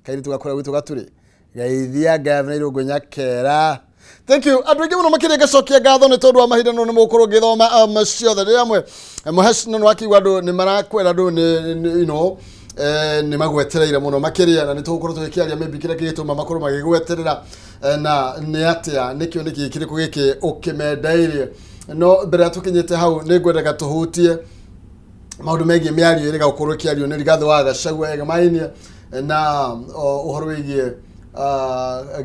Kairĩtu gakũrĩa gwitũ gaturĩ geithia Gavana Irũngũ Nyakera. Thank you. Andũ aingĩ mũno makĩria ngacokia ngatho nĩ tondũ wa mahinda no nĩ mũgũkorwo ngĩthoma ciothe rĩrĩa amwe mũhesh no nĩwakĩigua andũ nĩ marakwĩra andũ nĩ nĩ magwetereire mũno makĩria na nĩ tũgũkorwo tũgĩkĩaria maybe kĩrĩa kĩgĩtũma makorwo magĩgweterera na nĩ atĩa nĩkĩo nĩkĩ kĩrĩkũ gĩkĩ ũkĩmendeirie. No mbere ya tũkinyĩte hau nĩ ngwendaga tũhutie maũndũ megiĩ mĩario ĩrĩa gũkorwo ĩkĩario nĩ Rigathĩ wa Gachagua egemainie na ũhoro wĩgiĩ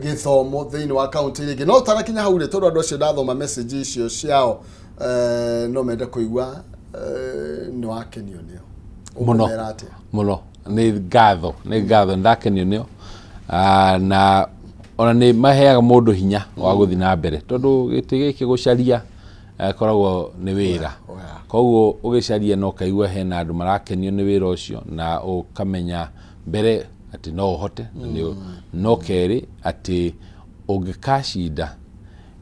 gĩthomo thĩinĩ wa kaunti iria ingĩ. No ũtanakinya hau rĩ, tondũ andũ acio ndathoma message icio ciao, no mende kũigua nĩ wakenio nĩo. Mũno. Ũkũmera atĩa? Mũno, nĩ ngatho, nĩ ngatho, nĩ ndakenio nĩo. Na ona nĩ maheaga mũndũ hinya wa gũthiĩ na mbere tondũ gĩtĩ gĩkĩ gũcaria koragwo nĩ wĩra. Koguo ũgĩcaria na ũkaigua hena andũ marakenio nĩ wĩra ũcio na ũkamenya mbere atĩ no ũhote na no kerĩ atĩ ũngĩkacinda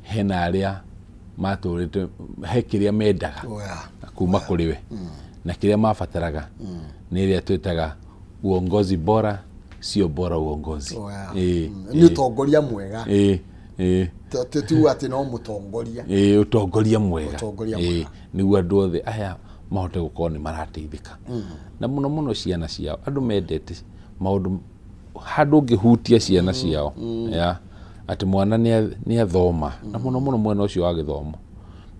hena arĩa matũrĩte he kĩrĩa mendaga kuma kũrĩ we na kĩrĩa mabataraga nĩ ĩrĩa twĩtaga uongozi bora sio bora uongozi. Nĩ ũtongoria mwega. Ĩĩ, ĩĩ. Ti atĩ no mũtongoria. Ĩĩ, ũtongoria mwega. Ũtongoria mwega. Nĩguo andũ othe aya mahote gũkorwo nĩ marateithĩka na mũno mũno ciana ciao. Andũ mendete maũndũ handũ ũngĩhutia ciana ciao ya atĩ mwana nĩ athoma na mũno mũno mwena ũcio wa gĩthomo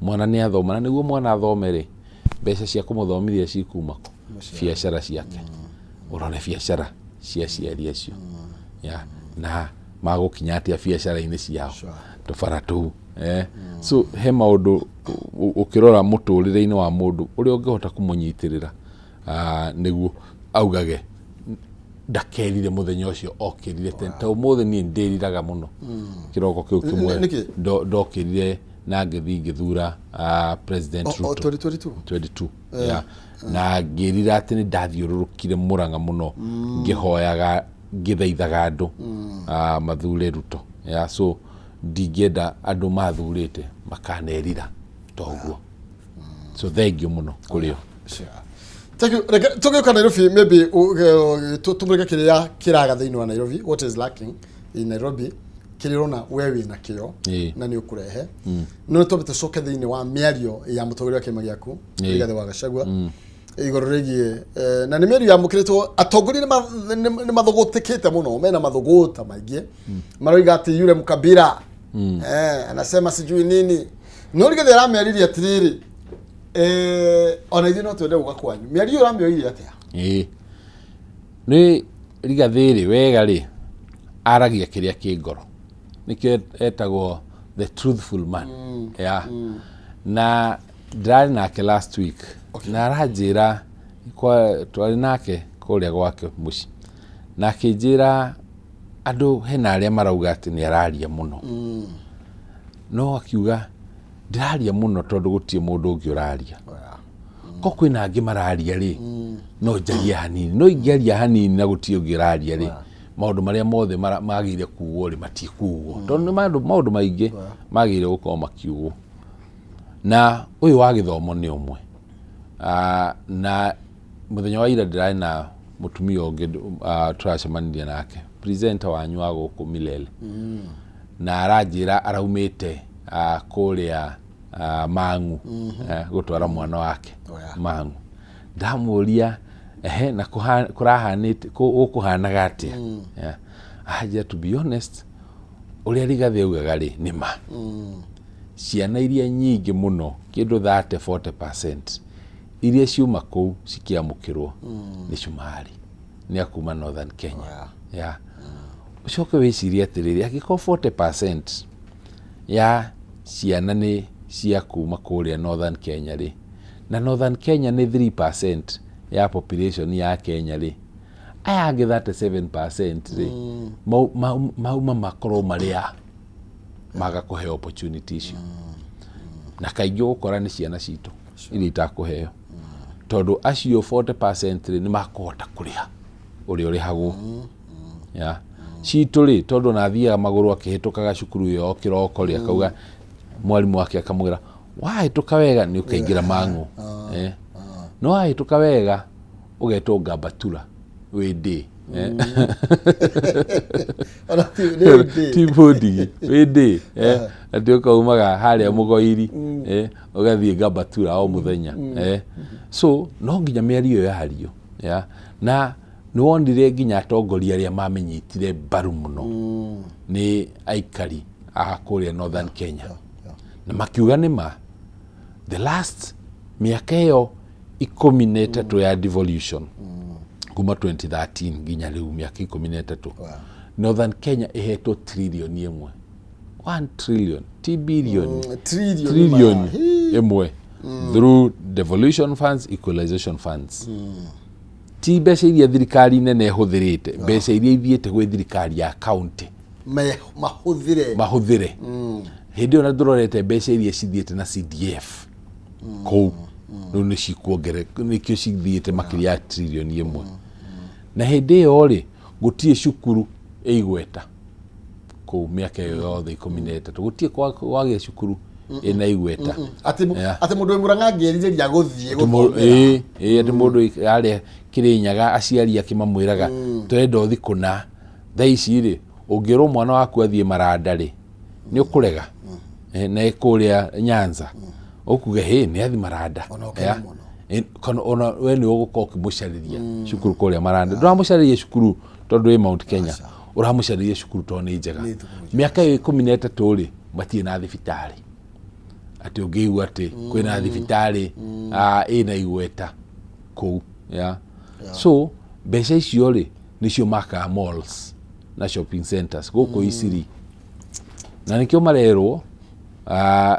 mwana nĩ athoma, na nĩguo mwana athome rĩ, mbeca cia kũmũthomithia cikuma kũ? Biacara ciake. Ũrore biacara cia aciari acio ya na magũkinya atĩa biacara-inĩ ciao tũbara tũu. So he maũndũ ũkĩrora mũtũrĩre-inĩ wa mũndũ ũrĩa ũngĩhota kũmũnyitĩrĩra nĩguo augage ndakerire mũthenya ũcio okĩrire tene. Ta ũmũthĩ niĩ ndĩriraga mũno kĩroko kĩu kĩmwe Nĩkĩ? Ndokĩrire na ngĩthiĩ ngĩthura President Ruto. 2022? 22, yeah. Na ngĩrira atĩ nĩ ndathiũrũrũkire Mũrang'a mũno ngĩhoyaga ngĩthaithaga andũ mathure Ruto, yeah. So ndingĩenda andũ mathurĩte makanerira toguo, so thank you mũno kũrĩ o. Sure. Thank you. Reke tũgĩũka Nairobi, maybe tũmũrĩke kĩrĩa kĩraga thĩinĩ wa Nairobi, what is lacking in Nairobi, kĩrĩa ũrona we wĩ nakĩo na nĩ ũkũrehe. No nĩ twambe tũcoke thĩinĩ wa mĩario ya mũtongoria wa kĩama gĩaku Rigathĩ wa Gachagua igũrũ rĩgiĩ na nĩ mĩario yamũkĩrĩtwo atongoria nĩ mathũgũtĩkĩte mũno, mena mathũgũta maingĩ, maroiga atĩ yule mkabila anasema sijui nini, no Rigathĩ aramĩaririe atĩrĩrĩ, ona ithuĩ no twende gũka kwanyu. Mĩario ĩyo ũramĩoire atĩa? Ĩĩ, nĩ Rigathĩ rĩ wega rĩ aragia kĩrĩa kĩ ngoro, nĩkĩo etagwo the truthful man, yeah. Na ndĩrarĩ nake last week na aranjĩra twarĩ nake kũrĩa gwake mũciĩ na akĩnjĩra andũ hena arĩa marauga atĩ nĩ araria mũno, no akiuga ndĩraria mũno tondũ gũtirĩ mũndũ ũngĩ ũraria. Ko kwĩna angĩ mararia rĩ, no njarie hanini, no ingĩaria hanini na gũtirĩ ũngĩ ũraria rĩ, maũndũ marĩa mothe magĩrĩire kugwo rĩ matikugwo, tondũ nĩ maũndũ maingĩ magĩrĩire gũkorwo makiugwo na ũyũ wa gĩthomo nĩ ũmwe. Na mũthenya wa ira ndĩrarĩ na mũtumia ũngĩ tũracemanirie nake, presenter wanyu wa gũkũ Milele, na aranjĩra araumĩte kũrĩa Mang'u gũtwara mwana wake. Mang'u. Ndamũria ehe na kũrahanĩte gũkũhanaga atĩa? Yeah. Anjĩra, to be honest, ũrĩa Rigathĩ augaga rĩ nĩ ma. Ciana iria nyingĩ mũno kĩndũ 30 40% iria ciuma kũu cikĩamũkĩrwo nĩ cumarĩ nĩ akuma Northern Kenya. Yeah. Ũcoke wĩcirie atĩrĩrĩ, angĩkorwo 40% ya ciana nĩ cia kuma kũrĩa Northern Kenya rĩ, na Northern Kenya nĩ 3% ya population ya Kenya rĩ, aya angĩ 37% rĩ mauma makorwo marĩa maga kũheo opportunity icio, na kaingĩ ũgũkora nĩ ciana citũ iria itakũheo tondũ acio 40% rĩ nĩ makũhota kũrĩha ũrĩa ũrĩhagwo ya citũ rĩ, tondũ ona athiaga magũrũ akĩhĩtũkaga cukuru ĩyo o kĩroko rĩ, akauga mwarimũ wake akamwĩra wahĩtũka wega nĩ ũkaingĩra Mang'u, no wahĩtũka wega ũgetwo Gambatura wĩ ndĩ. Ona ti nĩ ndĩ. Ti bũndigi wĩ ndĩ atĩ ũkaumaga harĩa mũgoiri, ũgathiĩ Gambatura o mũthenya. So no nginya mĩario ĩyo yario ya na nĩ wonire nginya atongoria arĩa mamenyitire mbaru mũno nĩ aikari a kũrĩa Northern Kenya, na makiuga nĩ ma the last mĩaka ĩyo 13 ya devolution, kuma 2013 nginya rĩu, mĩaka 13, Northern Kenya ĩhetwo 1 trillion, 1 trillion, ti billion. Trillion. Trillion ma. Hii. 1 through devolution funds, equalization funds. Ti mbeca iria thirikari nene ĩhũthĩrĩte, mbeca iria ithiĩte gwĩ thirikari ya county. Mahũthĩre. Mahũthĩre. Hĩndĩ ĩyo na tũrorete mbeca iria cithiĩte na CDF kũu rĩu nĩ cikuongereka, nĩkĩo cithiĩte makĩria ya 1 trillion. Na hĩndĩ ĩyo rĩ, gũtirĩ cukuru ĩigweta kũu. Mĩaka ĩyo yothe 13 gũtirĩ kwagĩa cukuru ĩna igweta. Atĩ Yeah. atĩ mũndũ wĩ Mũrang'a angĩrirĩria gũthiĩ Atĩ gũthomera. Ĩĩ, atĩ mũndũ arĩa Kĩrĩnyaga aciari ake mamwĩraga tũrenda ũthi kũna. Thaa ici rĩ, ũngĩrwo mwana waku athiĩ Maranda rĩ, nĩ ũkũrega? Na ĩ kũrĩa Nyanza ũkuge hĩ nĩ athi Maranda. Ona ũkene mũno. Kana ona we nĩ ũgũkorwo ũkĩmũcarĩria cukuru kũrĩa Maranda. Ndũramũcarĩria cukuru tondũ ĩ Mount Kenya, ũramũcarĩria cukuru tondũ nĩ njega. Nĩ thukuru njega. Mĩaka ĩyo 13 rĩ, matirĩ na thibitarĩ atĩ ũngĩigua atĩ kwĩna thibitarĩ ĩna igweta kũu ya. So mbeca icio rĩ, nĩcio makaga malls na shopping centers gũkũ Isiri, na nĩkĩo marerwo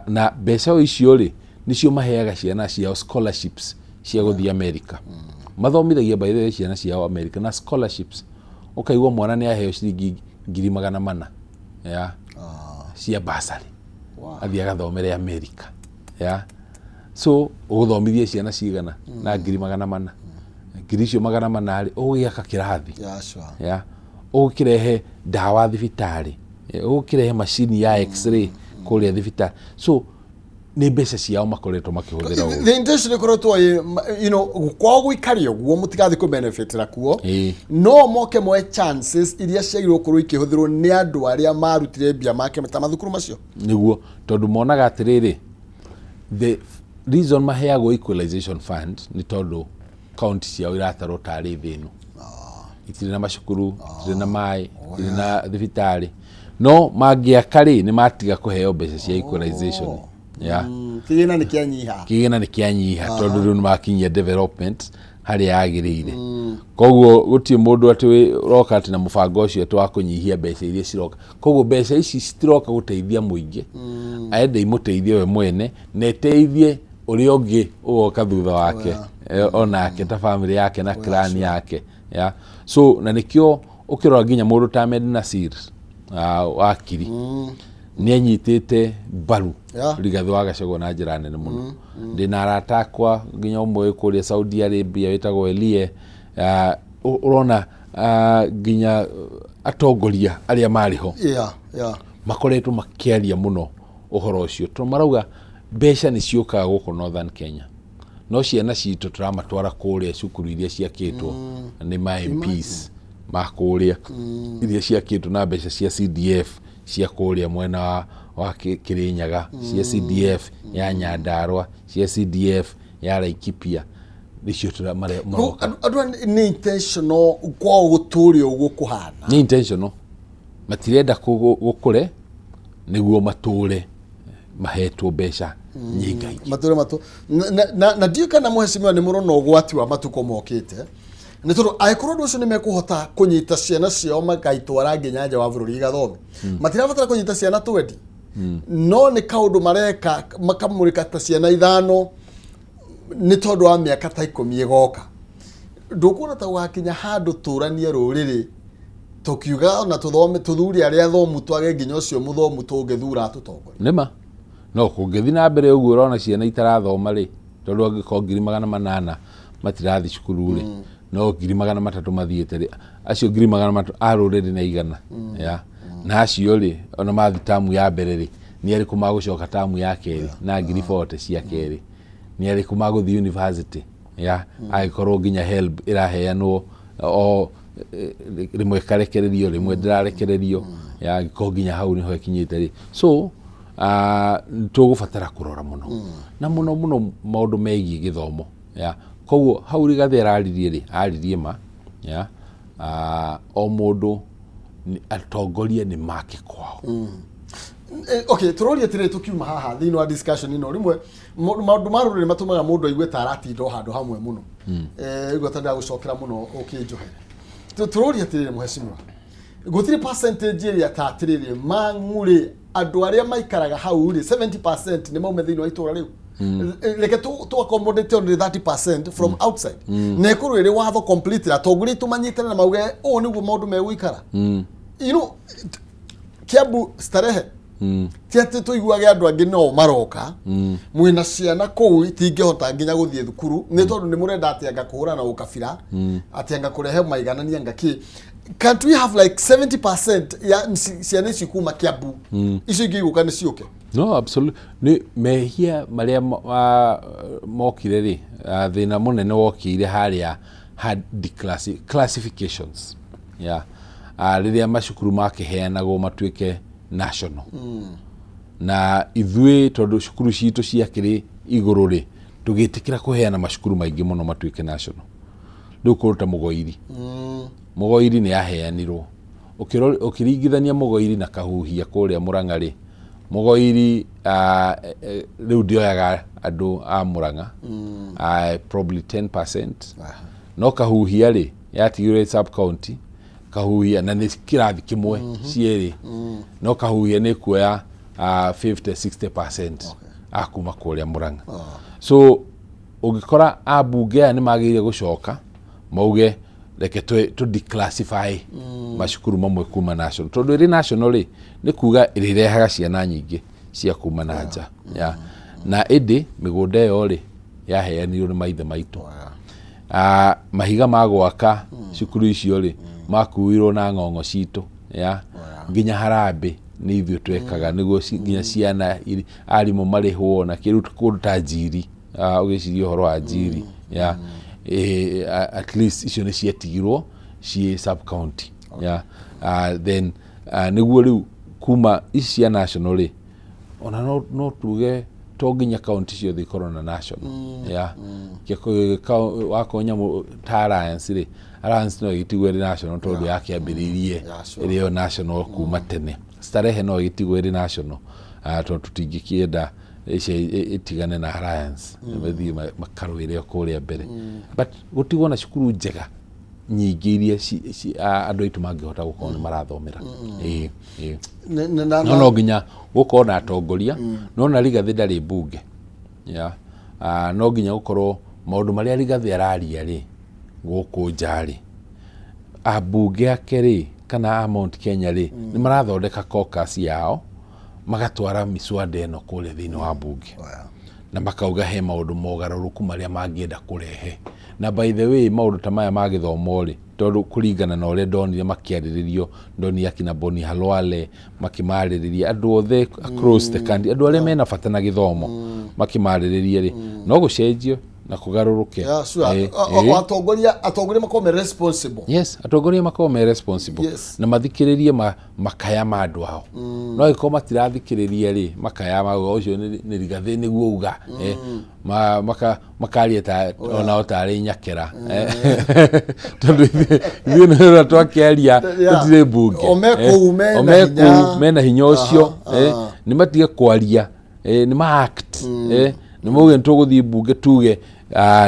na mbeca o icio rĩ, nĩcio maheaga ciana ciao scholarships cia gũthiĩ America. Mathomithagia, by the way, ciana ciao America na scholarships. Ũkaigua mwana nĩ aheo ciringi 400,000 ya cia basarĩ athiĩ agathomere America ya. So ũgũthomithia ciana cigana na 400,000? Ngiri icio 400 rĩ, ũgũgĩaka kĩrathi? Yeah, sure. Ya, ũgũkĩrehe ndawa thibitarĩ? Ũgũkĩrehe macini ya X-ray kũrĩa thibitarĩ? So nĩ mbeca ciao makoretwo makĩhũthĩra ũũ. The intention ĩkoretwo ĩ kwao gũikare ũguo, mũtigathiĩ kũ benefitĩra kuo. No moke moe chances iria ciagĩrĩirwo gũkorwo ikĩhũthĩrwo nĩ andũ arĩa marutire mbia make ta mathukuru macio. Nĩguo, tondũ monaga atĩrĩrĩ, the reason maheagwo equalization fund nĩ tondũ county ciao iratarwo tarĩ thĩnu, itirĩ na macukuru, itirĩ na maĩ, itirĩ na thibitarĩ. No mangĩaka rĩ, nĩ matiga kũheo mbeca cia equalization ya. Kĩgĩna nĩ kĩanyiha. Kĩgĩna nĩ kĩanyiha tondũ rĩu nĩ makinyia development harĩa yagĩrĩire. Koguo gũtirĩ mũndũ atĩ ũroka atĩ na mũbango ũcio atĩ wa kũnyihia mbeca iria ciroka. Koguo mbeca ici citiroka gũteithia mũingĩ, arenda imũteithie we mwene na ĩteithie ũrĩa ũngĩ ũgoka thutha wake, onake ta family yake na clan yake ya. So na nĩkĩo ũkĩrora nginya mũndũ ta Ahmed Nasir, wakiri, nĩ anyitĩte mbaru Rigathĩ wa Gachagua na njĩra nene mũno. Ndĩna arata akwa nginya ũmwe wĩ kũrĩa Saudi Arabia wĩtagwo Elie. Ũrona nginya atongoria arĩa marĩ ho makoretwo makĩaria mũno ũhoro ũcio, tondũ marauga mbeca nĩ ciũkaga gũkũ Northern Kenya, no ciana citũ tũramatwara kũrĩa cukuru iria ciakĩtwo nĩ ma MPs ma kũrĩa, iria ciakĩtwo na mbeca cia CDF cia kũrĩa mwena wa Kĩrĩnyaga, cia CDF ya Nyandarua, cia CDF ya Laikipia, nĩcio maroka. Andũ aya nĩ intentional kwao gũtũre ũguo kũhana. Nĩ intentional, matirenda gũkũre nĩguo matũre mahetwo mbeca nyingaingĩ. Matũre matũ na ndiũĩ kana mũhecimiwa nĩ mũrona ũgwati wa matukũ mokĩte, nĩ tondũ angĩkorwo andũ acio nĩ mekũhota kũnyita ciana ciao makaitwara nginya nja wa bũrũri igathome, matirabatara kũnyita ciana twendi, no nĩ kaũndũ mareka makamũrĩka ta ciana ithano nĩ tondũ wa mĩaka ta 10 ĩgoka. Ndũkuona ta gũgakinya handũ tũranie rũrĩrĩ tũkiuga ona tũthome, tũthure arĩa athomu, twage nginya ũcio mũthomu tũngĩthura atũtongoria? Nĩma no kũngĩthiĩ na mbere ũguo, ũrona ciana itarathoma rĩ, tondũ angĩkorwo 800,000 matirathi cukuru rĩ, no 300,000 mathiĩte rĩ, acio 300,000 a rũrĩrĩ na igana ya na acio rĩ, ona mathi tamu ya mbere rĩ, nĩ arĩkũ magũcoka tamu ya kerĩ na 40,000 cia kerĩ? Nĩ arĩkũ magũthiĩ university ya angĩkorwo nginya HELB ĩraheanwo o Rĩmwe ĩkarekererio, rĩmwe ndĩrarekererio, ya angĩkorwo nginya hau nĩho ĩkinyĩte rĩ. So tũgũbatara kũrora mũno na mũno mũno maũndũ megiĩ gĩthomo. Ya koguo hau Rigathĩ araririe rĩ, aririe ma ya o mũndũ atongoria nĩ make kwao. Okay, tũroria atĩrĩrĩ, tũkiuma haha thĩinĩ wa discussion ĩno, rĩmwe maũndũ ma rũrĩrĩ matũmaga mũndũ aigue ta aratinda o handũ hamwe mũno. Igua ta ndagũcokera mũno ũkĩnjohere. Tũroria atĩrĩrĩ, mũhecimiwa, gũtirĩ percentage ĩrĩa ta atĩrĩrĩ mang'urĩ andũ arĩa maikaraga hau rĩ, 70% nĩ maume thĩinĩ wa itũra rĩu. Reke tu accommodate only 30% from outside, na ĩkorwo ĩrĩ watho completely, atongoria aitũ manyitane na mauge ũũ nĩguo maũndũ megũikara. Kiambu Starehe, ti atĩ tũiguage andũ angĩ no maroka mwĩna ciana kũu itingĩhota nginya gũthiĩ thukuru nĩ tondũ nĩ mũrenda atĩ anga kũhũrana ũkabira, atĩ anga kũrehe maiganania anga kĩ. Can't we have like 70% ya ciana ici kuma Kiambu, icio ingĩ igũka nĩ ciũke? No, absolutely. Nĩ mehia marĩa mokire rĩ, thĩna mũnene wokire harĩa ha classifications yeah. Rĩrĩa macukuru makĩheanagwo matuĩke national, na ithuĩ tondũ cukuru citũ ciakĩrĩ igũrũ rĩ, tũgĩtĩkĩra kũheana macukuru maingĩ mũno matuĩke national. Rĩu kũndũ ta Mũgoiri, Mũgoiri nĩ yaheanirwo. Ũkĩringithania Mũgoiri na Kahuhia kũrĩa Mũrang'a rĩ, Mũgoiri rĩu ndĩoyaga andũ a Mũrang'a, probably 10%, no Kahuhia rĩ, yatigirwo ĩ sub county Kahuhia, na nĩ kĩrathi kĩmwe cierĩ, no Kahuhia nĩ kuoya 50 60% a kuma kũrĩa Mũrang'a. So ũngĩkora ambunge aya nĩ magĩrĩire gũcoka mauge reke tũ declassify macukuru mamwe kuma national, tondũ ĩrĩ national rĩ, nĩ kuga ĩrĩrehaga ciana nyingĩ cia kuma na nja ya na ĩndĩ mĩgũnda ĩyo rĩ yaheanirwo nĩ maithe maitũ. Mahiga ma gwaka cukuru icio rĩ, makuirwo na ng'ong'o citũ ya nginya harambĩ nĩ ithuĩ twekaga nĩguo nginya ciana arimũ marĩhwo na kĩrĩu kũndũ ta Njiri. Ũgĩciria ũhoro wa Njiri ya at least icio nĩ ciatigirwo ciĩ sub county ya then nĩguo rĩu kuma ici cia national rĩ, ona no tuge to nginya kaunti ciothe ikorwo na national ya. Wakorwo nyamũ ta Alliance rĩ, Alliance no ĩgĩtigwo ĩrĩ national tondũ yakĩambĩrĩirie ĩrĩ yo national kuma tene. Starehe no ĩgĩtigwo ĩrĩ national, tondũ tũtingĩkĩenda icio ĩtigane na Alliance mathiĩ makarũĩre o kũrĩa mbere, but gũtigwo na cukuru njega nyingĩ iria andũ aitũ mangĩhota gũkorwo nĩ marathomera. Ĩĩ, ĩĩ. No nginya gũkorwo na atongoria, no na Rigathĩ ndarĩ mbunge ya no nginya gũkorwo maũndũ marĩa Rigathĩ araria rĩ gũkũ nja rĩ, ambunge ake rĩ kana a Mount Kenya rĩ, nĩ marathondeka caucus yao, magatwara miswada ĩno kũrĩa thĩinĩ wa mbunge na makauga he maũndũ mogarũrũku marĩa mangĩenda kũrehe. Na by the way, maũndũ ta maya ma gĩthomo rĩ, tondũ kũringana na ũrĩa ndonire makĩarĩrĩrio, ndonire akina Boni Halwale makĩmarĩrĩria, andũ othe across the country, andũ arĩa mena bata na gĩthomo makĩmarĩrĩria rĩ, no gũcenjio na kũgarũrũke. Yeah, sure. Atongoria makorwo me responsible. Yes, atongoria makorwo me responsible na mathikĩrĩrie makaya ma andũ ao. No angĩkorwo matirathikĩrĩria rĩ, makaya ma ũcio nĩ Rigathĩ nĩguo uga, makaria ta onao tarĩ nyakera, tondũ ithuĩ nĩ twakĩaria tũtirĩ mbunge. O me kũu mena O me hinya. Kũu mena hinya ũcio. Nĩ matige kwaria, nĩ ma act, nĩ mauge nĩ tũgũthiĩ mbunge tuge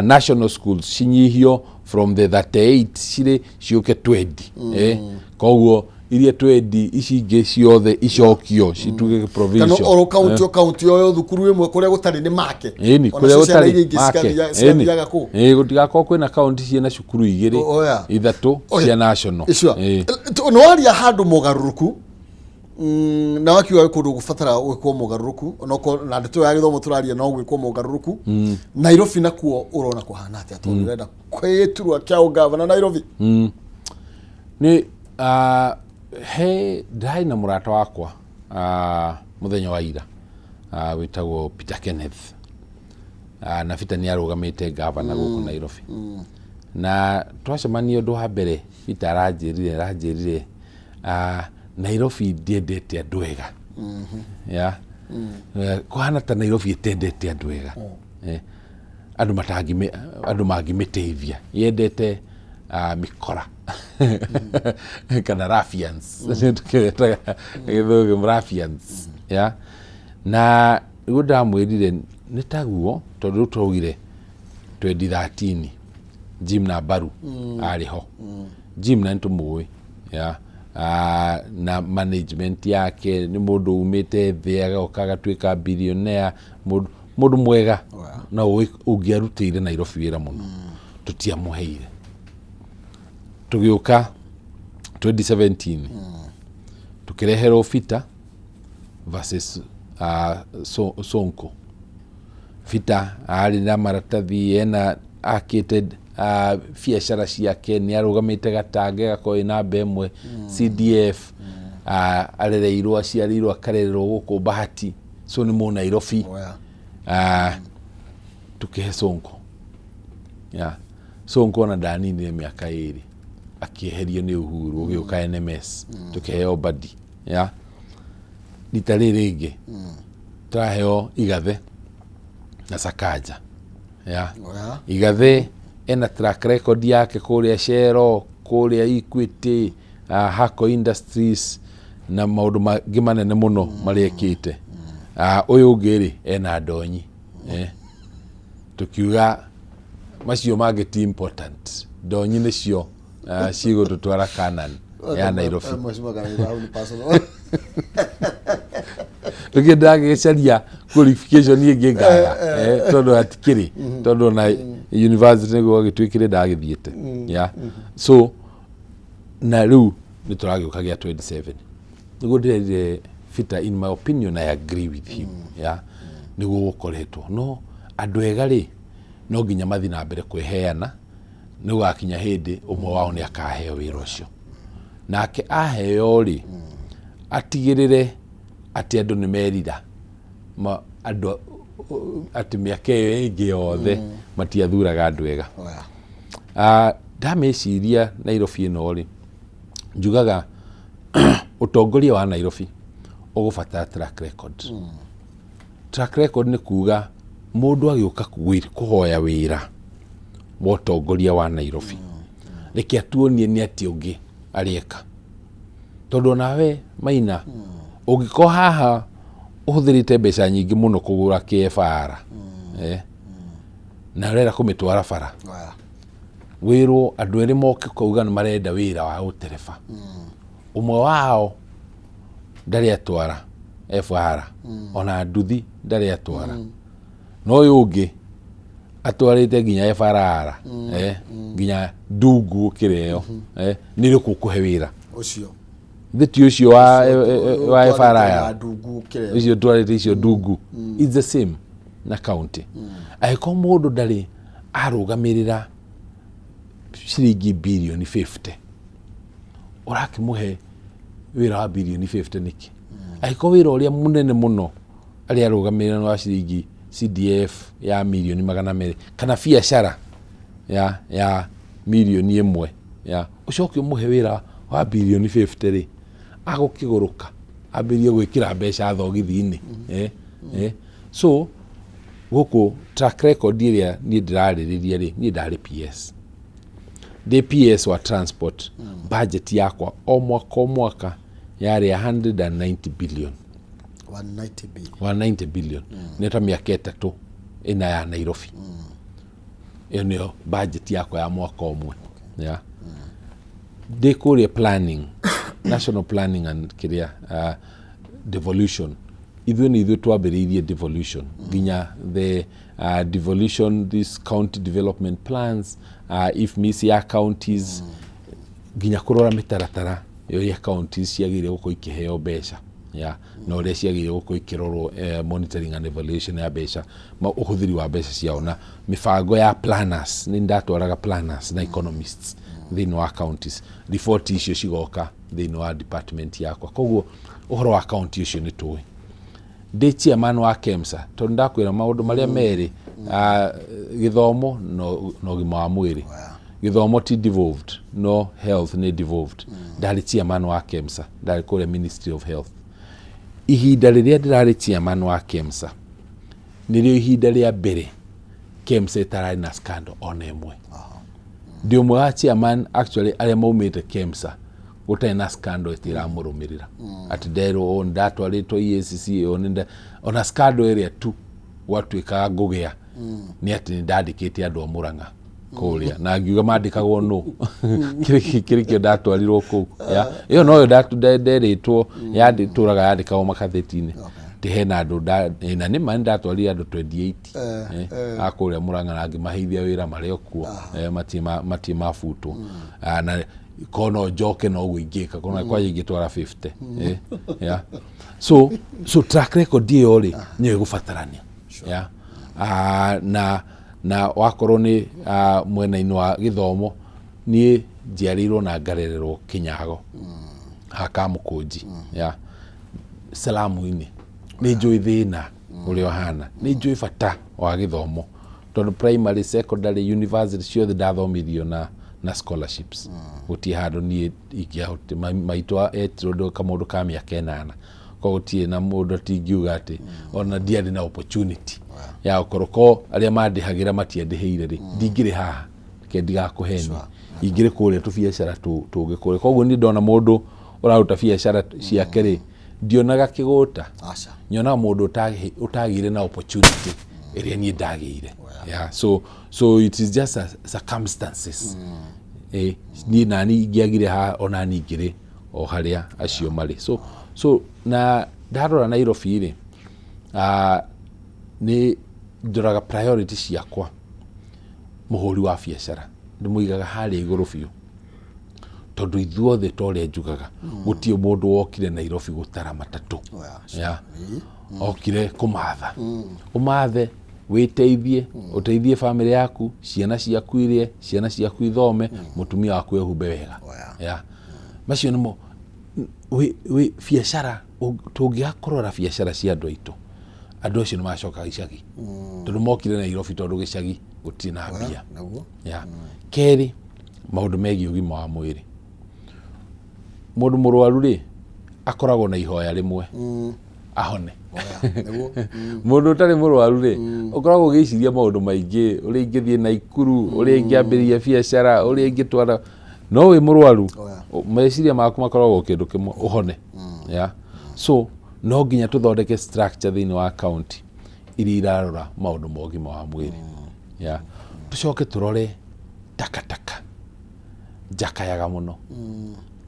national schools cinyihio from the 38 cirĩ ciũke 20. Koguo iria 20 ici ingĩ ciothe icokio cituĩke Kana provincial. oro kaunti, o kaunti oyo thukuru ĩmwe kũrĩa gũtarĩ nĩ make. Ĩni. Ona Kũrĩa cio ciana gũtarĩ iria ingĩ make. Cikathiaga kũu. Ĩĩ, gũtigakorwo kwĩna kaunti ciĩna cukuru igĩrĩ, Oh, yeah. ithatũ cia national. Sure. Ĩĩ. Nĩ waria handũ mogarũrũku, na wakiuga gwĩ kũndũ gũbatara gwĩkwo mogarũrũku, onokorwo na ndeto ya gĩthomo tũraria no gwĩkwo mogarũrũku. Nairobi nakuo ũrona kũhana atĩa, tondũ ũrenda kwĩturwa kĩa ũgavana Nairobi? Nĩ he ndĩrarĩ na mũrata wakwa mũthenya wa ira, wĩtagwo Peter Kenneth. Na Peter nĩ arũgamĩte gavana gũkũ Nairobi. Na twacemania ũndũ wa mbere Peter aranjĩrire Nairobi ndiendete andũ ega. Yeah. Kũhana ta Nairobi ĩtendete andũ ega. Andũ matangĩmĩ andũ mangĩmĩteithia. Yendete mĩkora kana ruffians. Tũkĩretaga gĩthũngũ ruffians. Yeah. Na nĩguo ndamwĩrire nĩ taguo tondũ rĩu twaugire 2013 Jim na Mbaru arĩ ho. Jim na nĩtũmũĩ ya na management yake nĩ mũndũ umĩte thĩ agoka agatuĩka billionaire, mũndũ mwega na ũngĩarutĩire Nairobi wĩra mũno, tũtiamũheire. Tũgĩũka 2017 tũkĩreherwo Peter versus Sonko. Peter arĩ na maratathi, ena akĩte biacara ciake, nĩ arũgamĩte gatange gakorwo ĩ namba ĩmwe CDF, arereirwo, aciarĩirwo akarererwo gũkũ Bahati, so nĩ mũ Nairobi. Tũkĩhe Sonko. Yeah. Sonko ona ndaninire mĩaka 2 akĩeherio nĩ Uhuru, ũgĩũka NMS, tũkĩheo Mbadi. Yeah. Rita rĩrĩ rĩngĩ tũraheo Igathe na Sakaja. Yeah. Igathe ena track record yake kũrĩa Shell, kũrĩa Equity, Hako Industries na maũndũ mangĩ manene mũno marĩa ekĩte. Ũyũ ũngĩ rĩ ena ndonyi. Tukiuga macio mangĩ ti important, ndonyi nĩcio cigũtũtwara Canaan ya Nairobi. Mheshimiwa Karaiba, hau nĩ personal. Rĩngĩ ndagĩcaria qualification ĩngĩ ngaga, tondũ hatikĩrĩ, tondũ ona university nĩguo gĩtuĩkire ndagĩthiĩte. Yeah. So na rĩu nĩ tũragĩũka gĩa 27 nĩguo ndĩrerire Peter, in my opinion I agree with him. Yeah. Nĩguo gũkoretwo no andũ ega rĩ no nginya mathiĩ na mbere kwĩheana, nĩ gũgakinya hĩndĩ ũmwe wao nĩ akaheo wĩra ũcio, nake aheo rĩ atigĩrĩre atĩ andũ nĩ merira andũ atĩ mĩaka ĩyo ĩngĩ yothe matiathuraga andũ ega. Ndamĩciria Nairobi ĩno rĩ, njugaga ũtongoria wa Nairobi ũgũbatara track record. Track record nĩ kuga mũndũ agĩũka kũhoya wĩra wa ũtongoria wa Nairobi, reke atuonie nĩ atĩa ũngĩ arĩeka, tondũ onawe Maina ũngĩkorwo haha ũhũthĩrĩte mbeca nyingĩ mũno kũgũra KFR, na ũrenda kũmĩtwara bara, wĩrwo andũ erĩ moke kauga nĩ marenda wĩra wa ũtereba, ũmwe wao ndarĩ atwara FR, ona nduthi ndarĩ atwara, no ũyũ ũngĩ atwarĩte nginya FRR, nginya ndungu gũkĩra ĩyo, nĩ rĩkũ ũkũhe wĩra ũcio? Thĩ ũcio wa FRR. Ndungu kĩrĩa. Ũcio twarĩte icio ndungu. It's the same na county. Angĩkorwo mũndũ ndarĩ arũgamĩrĩra ciringi birioni 50, ũrakĩmũhe wĩra wa birioni 50 nĩkĩ? Angĩkorwo wĩra ũrĩa mũnene mũno arĩa arũgamĩrĩra nĩ wa ciringi CDF ya mirioni 200 kana biacara ya mirioni 1 ya, ũcoke ũmũhe wĩra wa birioni 50 rĩ, agũkĩgũrũka ambĩrĩrie gwĩkĩra mbeca thogithi-inĩ. So gũkũ track record ĩrĩa niĩ ndĩrarĩrĩria rĩ, niĩ ndarĩ PS, ndĩ PS wa transport, budget yakwa o mwaka o mwaka yarĩ 190 billion. 190 billion. 190 billion nĩ ta mĩaka 3 ĩna ya Nairobi. Ĩyo nĩyo budget yakwa ya mwaka ũmwe. Yeah. Ndĩ kũrĩa planning, national planning and kĩrĩa devolution, ithuĩ nĩ ithuĩ twambĩrĩirie devolution, nginya the devolution, this county development plans, IFMIS ya counties, nginya kũrora mĩtaratara ya ũrĩa counties ciagĩrĩire gũkorwo ikĩheo mbeca ya na ũrĩa ciagĩrĩire gũkorwo ikĩrorwo, monitoring and evaluation ya mbeca, ũhũthĩri wa mbeca ciao na mĩbango ya planners. Nĩ ndatwaraga planners na economists thĩinĩ wa counties, riboti icio cigoka thĩinĩ wa department yakwa. Koguo ũhoro wa county ũcio nĩ tũĩ. Ndĩ chairman wa KEMSA, tondũ ndakwĩra maũndũ marĩa merĩ, gĩthomo na ũgima wa mwĩrĩ. Gĩthomo ti devolved, no health nĩ devolved. Ndarĩ chairman wa KEMSA, ndarĩ kũrĩa Ministry of Health. Ihinda rĩrĩa ndĩrarĩ chairman wa KEMSA nĩrĩo ihinda rĩa mbere KEMSA ĩtararĩ na scandal ona ĩmwe. Ndĩ ũmwe wa chairman actually arĩa maumĩte KEMSA gũtarĩ na scandal ĩtĩ ĩramũrũmĩrĩra, atĩ nderwo ũũ ndatwarĩtwo EACC ũũ ona scandal ĩrĩa tu gwatuĩkaga ngũgĩa nĩ atĩ nĩ ndandĩkĩte andũ a Mũrang'a kũrĩa na ngiuga mandĩkagwo nũ kĩrĩ kĩo ndatwarirwo kũu. Ya, ĩyo noyo nderĩtwo tũraga yandĩkagwo magathĩti-inĩ atĩ hena andũ na nĩ ma nĩ ndatwarire andũ 28 a kũrĩa Mũrang'a na ngĩmaheithia wĩra marĩ o kuo, matirĩ mabutwo. Ah, na ko no njoke noguo ingĩka kona kwanja ingĩtwara 50. Yeah. So track record ĩyo rĩ nĩyo ĩgũbatarania. Yeah. Ah, na wakorwo nĩ mwena-inĩ wa gĩthomo, niĩ njiarĩirwo na ngarererwo Kĩnyago ha Kamũkũnji ya Salamu-inĩ. Nĩ njũĩ thĩna ũrĩa ũhana, nĩ njũĩ bata wa gĩthomo tondũ primary, secondary, university ciothe ndathomithirio na scholarships. Gũtirĩ handũ niĩ ingĩahotire. Maitũ etirwo ndĩ kamũndũ ka mĩaka 8, koguo gũtirĩ na mũndũ atingiuga atĩ ona ndiarĩ na opportunity ya gũkorwo ko arĩa mandĩhagĩra matiandĩhĩire rĩ, ndingĩrĩ haha. Reke ndigakũhenie, ingĩrĩ kũrĩa tũbiacara tũngĩ kũrĩa. Koguo niĩ ndona mũndũ ũraruta biacara ciake rĩ, ndionaga kĩgũta. Aca. Nyonaga mũndũ ũtagĩire na opportunity ĩrĩa niĩ ndagĩire. Yeah, so it is just a circumstances. Niĩ nani ingĩagire haha, ona niĩ ingĩrĩ o harĩa acio marĩ. So na ndarora Nairobi rĩ, nĩ ndoraga priority ciakwa. Mũhũri wa biacara ndĩmũigaga harĩa igũrũ biũ tondũ ithuothe ta ũrĩa njugaga, gũtirĩ mũndũ wokire Nairobi gũtara matatũ. Oh, yeah, sure. Yeah. Okire kũmatha, ũmathe wĩteithie, ũteithie bamĩrĩ yaku, ciana ciaku irie, ciana ciaku ithome, mũtumia waku ehumbe wega. Oh, yeah. Yeah. Macio nĩmo wĩ biacara. Tũngĩaga kũrora biacara cia andũ aitũ, andũ acio nĩ macokaga icagi tondũ mokire Nairobi tondũ gĩcagi gũtirĩ na mbia. Naguo. Yeah. Kerĩ, maũndũ megiĩ ũgima wa mwĩrĩ. Mũndũ mũrwaru rĩ, akoragwo na ihoya rĩmwe, ahone. Naguo. Mũndũ ũtarĩ mũrwaru rĩ, ũkoragwo ũgĩciria maũndũ maingĩ, ũrĩa ingĩthiĩ Naikuru, ũrĩa ingĩambĩrĩria biacara, ũrĩa ingĩtwara. No wĩ mũrwaru, Oh, yeah. meciria maku makoragwo kĩndũ kĩmwe, ũhone. Yeah. So no nginya tũthondeke structure thĩinĩ wa county iria irarora maũndũ ma ũgima wa mwĩrĩ. Yeah. Tũcoke tũrore takataka. Njakayaga mũno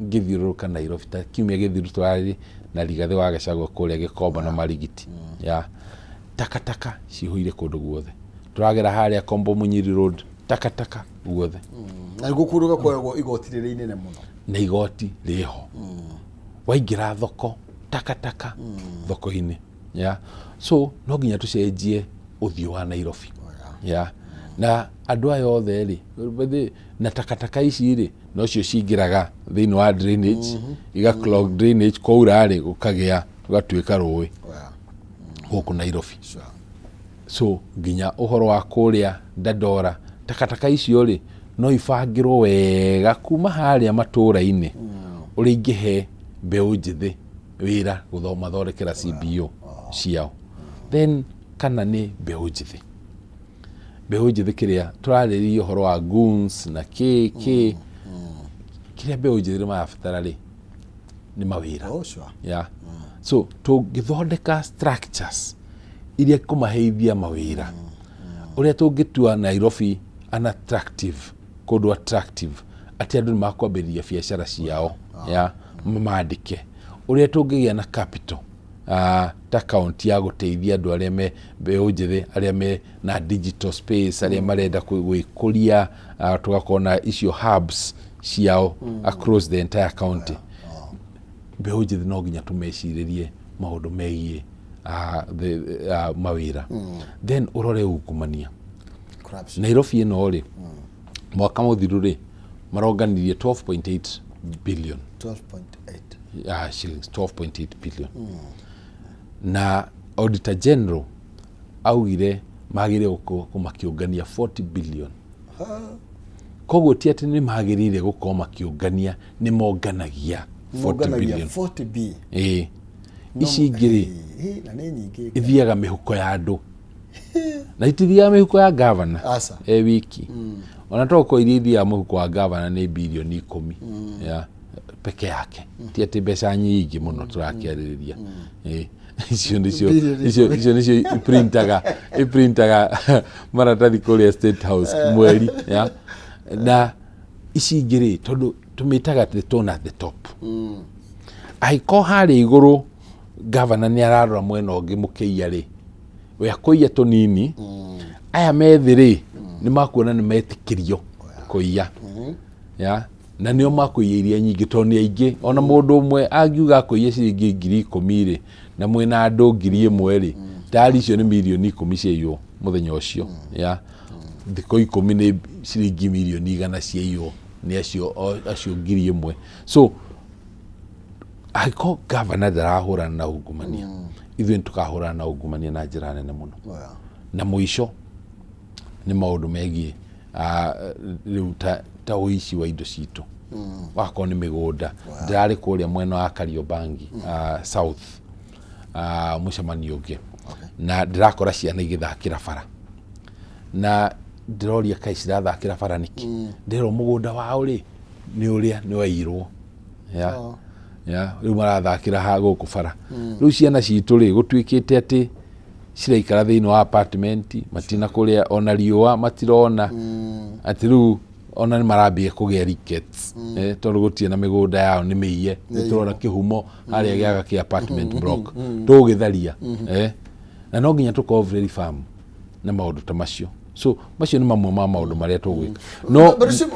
ngĩthiũrũrũka Nairobi. Ta kiumia gĩthiru tũrarĩ na Rigathĩ wa Gachagua kũrĩa Gĩkomba na Marigiti. Ya takataka cihũire kũndũ guothe. Tũragera harĩa Kombo Munyiri Road, takataka guothe. Na nĩguo kũndũ kuoyagwo igoti rĩrĩa inene mũno. Na igoti rĩho. Waingĩra thoko, takataka thoko-inĩ. Yeah. So no nginya tũcenjie ũthiũ wa Nairobi. Yeah. Na andũ aya othe rĩ, na takataka ici rĩ, nocio cingĩraga thĩinĩ wa drainage, iga clog drainage, kwaura rĩ, gũkagĩa gũgatuĩka rũĩ gũkũ Nairobi. So nginya ũhoro wa kũrĩa Dandora, takataka icio rĩ, no ibangĩrwo wega kuma harĩa matũra-inĩ, ũrĩa ingĩhe mbeũ njĩthĩ wĩra gũthondekera CBO ciao. Then kana nĩ mbeũ njĩthĩ, mbeũ njĩthĩ kĩrĩa tũrarĩrĩria ũhoro wa goons na kĩ kĩ, kĩrĩa mbeũ njĩthĩ marabatara rĩ, nĩ mawĩra. Oh, sure. Yeah. So tũngĩthondeka structures iria kũmaheithia mawĩra, ũrĩa tũngĩtua Nairobi an attractive kũndũ, attractive atĩ andũ nĩ makwambĩrĩria biacara ciao ya mamandĩke, ũrĩa tũngĩgĩa na capital ta kaunti ya gũteithia andũ arĩa me mbeũ njĩthĩ, arĩa me na digital space, arĩa marenda gwĩkũria, tũgakorwo na icio hubs ciao across the entire county. Mbeũ njĩthĩ no nginya tũmecirĩrie maũndũ megiĩ mawĩra. Then ũrore ungumania. Corruption. Nairobi ĩno rĩ, mwaka mũthiru rĩ, maronganirie 12.8 billion. 12.8. Shillings 12.8 billion, na Auditor General augire magĩrĩire gũkorwo makĩũngania 40 billion. Koguo ti atĩ nĩ magĩrĩire gũkorwo makĩũngania, nĩ monganagia 40 Monganagia billion. 40 B. Ĩĩ. Ici ingĩ rĩ, Ĩ, na nĩ nyingĩ. Ithiaga mĩhuko ya andũ na itithiaga mĩhuko ya gavana Aca. E wiki. Ona tokorwo iria ithiaga mũhuko wa gavana nĩ bilioni 10 ya peke yake, ti atĩ mbeca nyingĩ mũno tũrakĩarĩrĩria. Ĩ, icio nĩcio Bilioni icio nĩcio iprintaga maratathi kũrĩa State House mweri ya. Na ici ingĩ rĩ, tondũ tũmĩtaga the tone at the top, angĩkorwo harĩa igũrũ gavana nĩ ararora mwena ũngĩ mũkĩiya rĩ, we akũiya tũnini, aya methĩ rĩ, nĩ makuona nĩ metĩkĩrio kũiya ya, na nĩo makũiya iria nyingĩ tondũ nĩ aingĩ. Ona mũndũ ũmwe angiuga akũiya ciringi 10,000 rĩ, na mwĩna andũ 1,000 rĩ, tayari icio nĩ mirioni 10 ciaiywo mũthenya ũcio ya. Thikũ 10 nĩ ciringi mirioni 100 ciaiywo nĩ acio 1,000. So angĩkorwo gavana ndarahũrana na ungumania, ithuĩ nĩ tũkahũrana na ungumania na njĩra nene mũno. Na mũico nĩ maũndũ megiĩ rĩu ta ũici wa indo citũ, wakorwo nĩ mĩgũnda. Ndĩrarĩ kũrĩa mwena wa Kariobangi South, mũcemanio ũngĩ, na ndĩrakora ciana igĩthakĩra bara, na ndĩroria, kaĩ cirathakĩra bara nĩkĩ? Ndĩrwo mũgũnda wao rĩ, nĩ ũrĩa nĩ wairwo ya. Ya rĩu marathakĩra ha gũkũ bara. Rĩu ciana citũ rĩ, gũtuĩkĩte atĩ ciraikara thĩinĩ wa apartment, matina kũrĩa ona riũa matirona, atĩ rĩu ona nĩ marambia kũgĩa rickets, tondũ gũtirĩ na mĩgũnda yao, nĩ mĩiye. Nĩ tũrona kĩhumo harĩa gĩaga kĩa apartment block tũgũgĩtharia, na no nginya tũkorwo very firm na maũndũ ta macio. So macio nĩ mamwe ma maũndũ marĩa tũgwĩka, no But you see,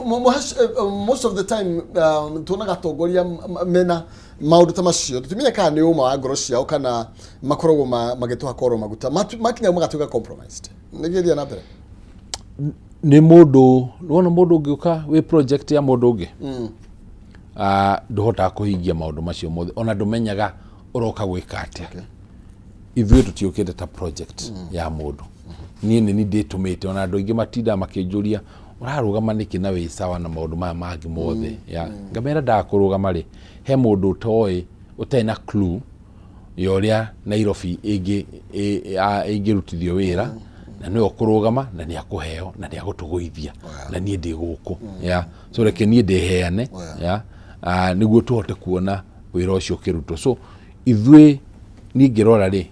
most of the time tuonaga atongoria mena maũndũ ta macio, tũtimenye kana nĩ ũma wa ngoro ciao kana makoragwo magĩtũhaka oro maguta. Makinya magatuĩka compromised. Nĩkĩ na mbere? Nĩ mũndũ wona mũndũ ũngĩũka wĩ project ya mũndũ ũngĩ, ndũhotaga kũhingia maũndũ macio mothe, ona ndũmenyaga ũroka gwĩka atĩa. Ithuĩ tũtiũkĩte ta project ya mũndũ. Niĩ nĩ ni ndĩtũmĩte. Ona andũ aingĩ matindaga makĩnjũria, ũrarũgama nĩkĩ na wĩ sawa na maũndũ maya mangĩ mothe? Ya ngamera ndakũrũgama rĩ, he mũndũ ũtoĩ, ũtarĩ na clue ya ũrĩa Nairobi ĩngĩrutithio wĩra, na nĩwe ũkũrũgama na nĩ akũheo na nĩ agũtũgũithia, na niĩ ndĩ gũkũ ya. So reke niĩ ndĩheane ya, nĩguo tũhote kuona wĩra ũcio ũkĩrutwo. So ithuĩ, niĩ ngĩrora rĩ,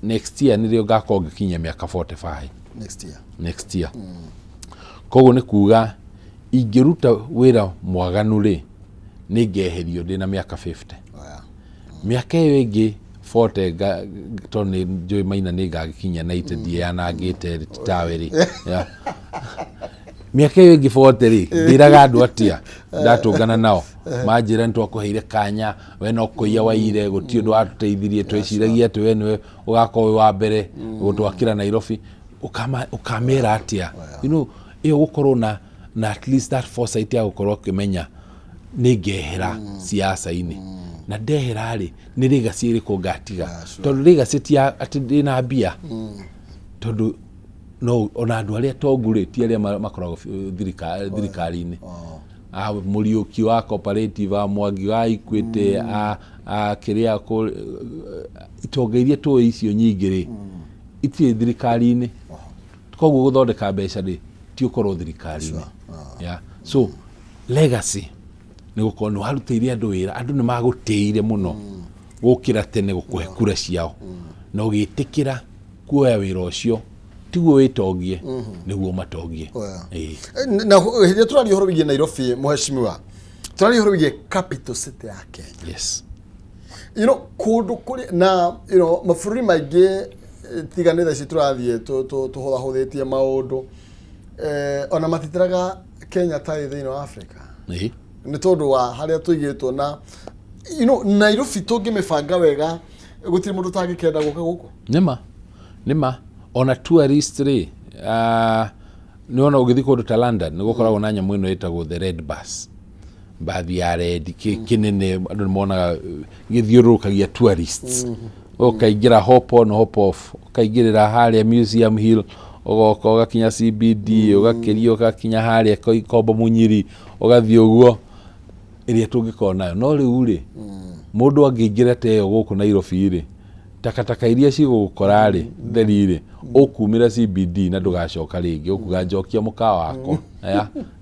next year nĩrĩo ngakorwo ngĩkinyia mĩaka 45. Next year. Next year. Koguo nĩ kuga ingĩruta wĩra mwaganu rĩ, nĩ ngeherio ndĩ na mĩaka 50. Mĩaka ĩyo ĩngĩ 40 tondũ nĩ njũĩ maina nĩ ngagĩkinyia 90, ndiĩyanangĩte rĩ, ti tawe rĩ. Ya. Mĩaka ĩyo ĩngĩ 40 rĩ, ndĩraga andũ atĩa ndatũngana nao manjĩra, nĩ twakũheire kanya, we no kũiya waire, gũtirĩ ũndũ watũteithirie, tweciragia atĩ we nĩwe ũgakorwo wĩ wa mbere gũtwakĩra Nairobi. Ũkamera atĩa? Ĩyo gũkorwo na at least that foresight ya gũkorwo ũkĩmenya nĩ ngehera siasa-inĩ, na ndehera rĩ, nĩ legacy ĩrĩkũ ngatiga? Tondũ legacy ti ya atĩ ndĩna mbia, tondũ no ona andũ arĩa tongu rĩ, ti arĩa makoragwo thirikari-inĩ, a Mũriũki wa Cooperative, a Mwangi wa Equity, a kĩrĩa itonga iria tũĩ icio nyingĩ rĩ, itirĩ thirikari-inĩ. Koguo gũthondeka mbeca rĩ, ti ũkorwo thirikari-inĩ yeah. So legacy nĩ gũkorwo nĩ warutĩire andũ wĩra, andũ nĩ magũtĩire mũno gũkĩra tene gũkũhe kura ciao, na ũgĩtĩkĩra kuoya wĩra ũcio, tiguo wĩtongie, nĩguo matongie. Ĩĩ. Na hĩndĩ ĩrĩa tũraria ũhoro wĩgiĩ Nairobi, mũheshimiwa, tũraria ũhoro wĩgiĩ capital city ya Kenya. Kũndũ kũrĩ na mabũrũri maingĩ, tiga nĩ thaa ici tũrathiĩ tũhũthahũthĩtie maũndũ, ona matitĩraga Kenya ta ĩ thĩinĩ wa Africa, nĩ tondũ wa harĩa tũigĩtwo na Nairobi tũngĩmĩbanga wega, gũtirĩ mũndũ ũtangĩkenda gũka gũkũ. Nĩma, nĩma. Ona tourist rĩ, nĩ wona ũgĩthiĩ kũndũ ta London, nĩ gũkoragwo na nyamũ ĩno ĩtagwo the red bus, mbathi ya red kĩnene, andũ nĩ monaga gĩthiũrũrũkagia tourists, ũkaingĩra hop on hop off, ũkaingĩrĩra harĩa Museum Hill. Ũgoka ũgakinya CBD, ũgakĩria ũgakinya harĩa Kombo Mũnyiri, ũgathiĩ ũguo ĩrĩa tũngĩkorwo nayo. No rĩu rĩ, mũndũ angĩingĩra ta ĩyo gũkũ Nairobi rĩ, takataka iria cigũgũkora rĩ, theri rĩ, ũkumĩra CBD na ndũgacoka rĩngĩ, ũkuga njokia mũkawa wakwa.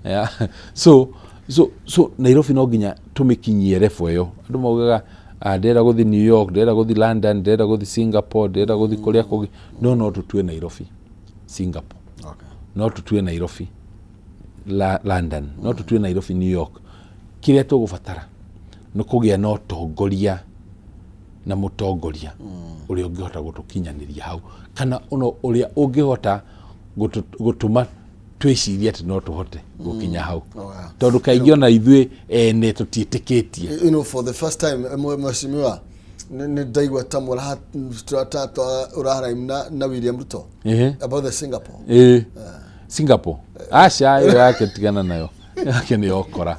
Yeah. So Nairobi no nginya tũmĩkinyie level ĩyo. Andũ maugaga, "Ah, ndĩrenda gũthiĩ New York, ndĩrenda gũthiĩ London, ndĩrenda gũthiĩ Singapore, ndĩrenda gũthiĩ kũrĩa kũngĩ." No tũtue Nairobi Singapore, no tũtue Nairobi London, no tũtue Nairobi New York. Kĩrĩa tũgũbatara nĩ kũgĩa na ũtongoria na mũtongoria ũrĩa ũngĩhota gũtũkinyanĩria hau, kana ono ũrĩa ũngĩhota gũtũma twĩcirie atĩ no tũhote gũkinya hau, tondũ kaingĩ ona ithuĩ ene tũtiĩtĩkĩtie. For the first time, mheshimiwa, nĩ ndaigua ta ũrarhyme na William Ruto about the Singapore. Ĩĩ, Singapore, aca, ĩyo yake tigana nayo, yake nĩ yokora.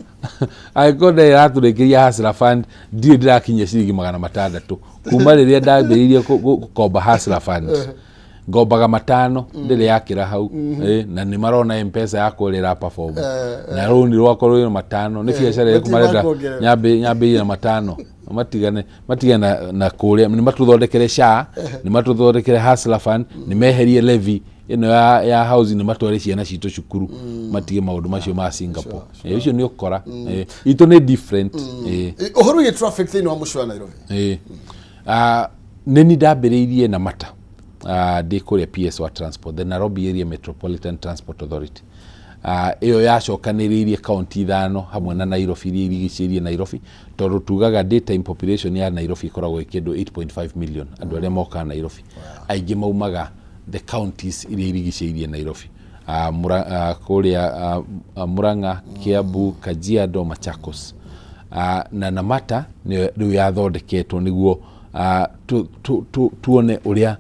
Angĩkorwo ndarĩ ĩratũrĩkĩria Hustler Fund, ndirĩ ndĩrakinyia ciringi 600 kuma rĩrĩa ndambĩrĩirie gũkomba Hustler Fund. Ngombaga 5, ndĩrĩ yakĩra hau. Na nĩ marona Mpesa yakwa ũrĩa ĩraperform na rũni rwakwa rwĩ 5. Nĩ biacara ĩrĩkũ Matirĩ marenda? makuongerera. Nyambĩrĩrie na 5, matigane na kũrĩa nĩ matũthondekere SHA, nĩ matũthondekere Hustler Fund, nĩ meherie levy ĩno ya housing, nĩ matware ciana citũ cukuru, matige maũndũ macio ma Singapore. Ũcio nĩ ũkora. Itũ nĩ different. Ũhoro wĩgiĩ traffic thĩinĩ wa mũciĩ wa Nairobi. Ah, nĩ ni ndambĩrĩirie na mata ndĩ kũrĩa PS wa transport, the Nairobi Area Metropolitan Transport Authority. Ĩyo yacokanĩrĩirie kaunti ithano hamwe na Nairobi iria irigicĩirie Nairobi, tondũ tugaga daytime population ya Nairobi ĩkoragwo ĩ kĩndũ 8.5 million. Andũ arĩa mokaga Nairobi aingĩ maumaga the counties iria irigicĩirie Nairobi, kũrĩa Murang'a, Kiambu, Kajiado, Machakos. Na Namata nĩyo rĩu yathondeketwo nĩguo tuone ũrĩa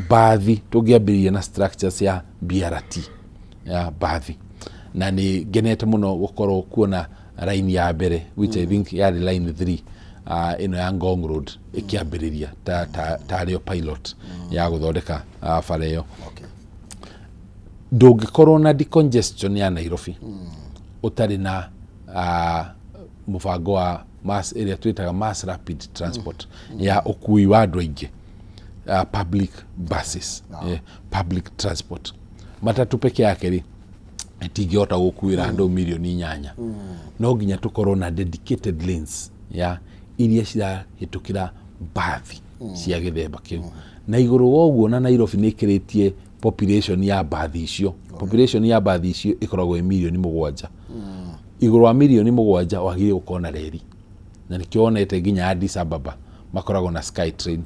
mbathi tũngĩambĩrĩria na structures ya BRT ya mbathi. Na nĩ ngenete mũno gũkorwo kuona line ya mbere, which I think yarĩ line 3, ĩno ya Ngong Road ĩkĩambĩrĩria ta tarĩo pilot ya gũthondeka bara ĩyo. Ndũngĩkorwo na decongestion ya Nairobi ũtarĩ na mũbango wa mass, ĩrĩa twĩtaga mass rapid transport, ya ũkui wa andũ aingĩ, public buses, public transport. Matatu peke yake rĩ, ĩtingĩhota gũkuĩra andũ mirioni 8. No nginya tũkorwo na dedicated lanes ya iria cirahĩtũkĩra mbathi cia gĩthemba kĩu. Na igũrũ wa ũguo, na Nairobi nĩ ĩkĩrĩtie population ya mbathi icio. Population ya mbathi icio ĩkoragwo ĩ mirioni 7. Igũrũ wa mirioni 7 wagĩrĩire gũkorwo na reri, na nĩkĩo wonete nginya Addis Ababa makoragwo na sky train